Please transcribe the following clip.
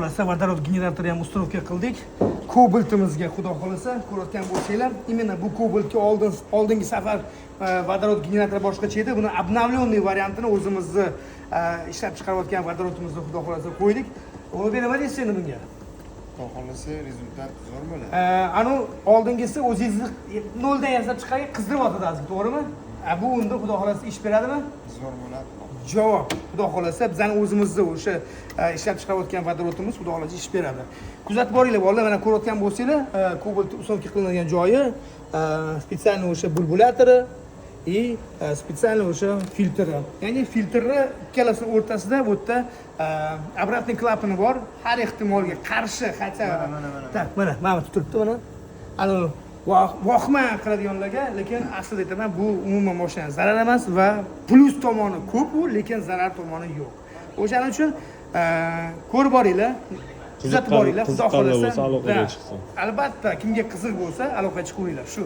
Xohlasa, водород generatori ham установка qildik Kobaltimizga. Xudo xohlasa, ko'rayotgan bo'lsanglar, именно bu Kobaltga oldingi safar водород generatori boshqacha edi. Buni обновленный variantini, o'zimizni ishlab chiqarayotgan vodorodimizni, xudo xohlasa, qo'ydik. Ulug'bek, nima deysiz endi bunga? Xudo xohlasa, результат zo'r bo'ladi. Anu oldingisi o'zingizni noldan yasab chiqargan, qizdiryotadi ozgina, to'g'rimi? A bu unda, xudo xohlasa, ish beradimi? Zo'r bo'ladi. Javob: xudo xohlasa, bizani o'zimizni o'sha ishlab chiqarayotgan vodorodimiz, xudo xohlasa, ish beradi. Kuzatib boringlar, bolalar. Mana, ko'rayotgan bo'lsanglar, Kobalt установка qilinadigan joyi, специально o'sha bulbulatori и специально o'sha filtri, ya'ni filtrni ikkalasini o'rtasida bu yerda обратный klapani bor, har ehtimolga qarshi, хотя Mana, mana, mana. Так, mana bu turibdi, mana anavi vohma qiladiganlarga. Lekin aslida aytaman, bu umuman mashinani zarar emas va plyus tomoni ko'p u, lekin zarar tomoni yo'q. O'shaning uchun ko'rib boringlar, kuzatib boringlar, xudo Qiziqqanlar xohlasa. bo'lsa, aloqaga Да. chiqsin. Albatta, kimga qiziq bo'lsa, aloqaga chiqaveringlar shu.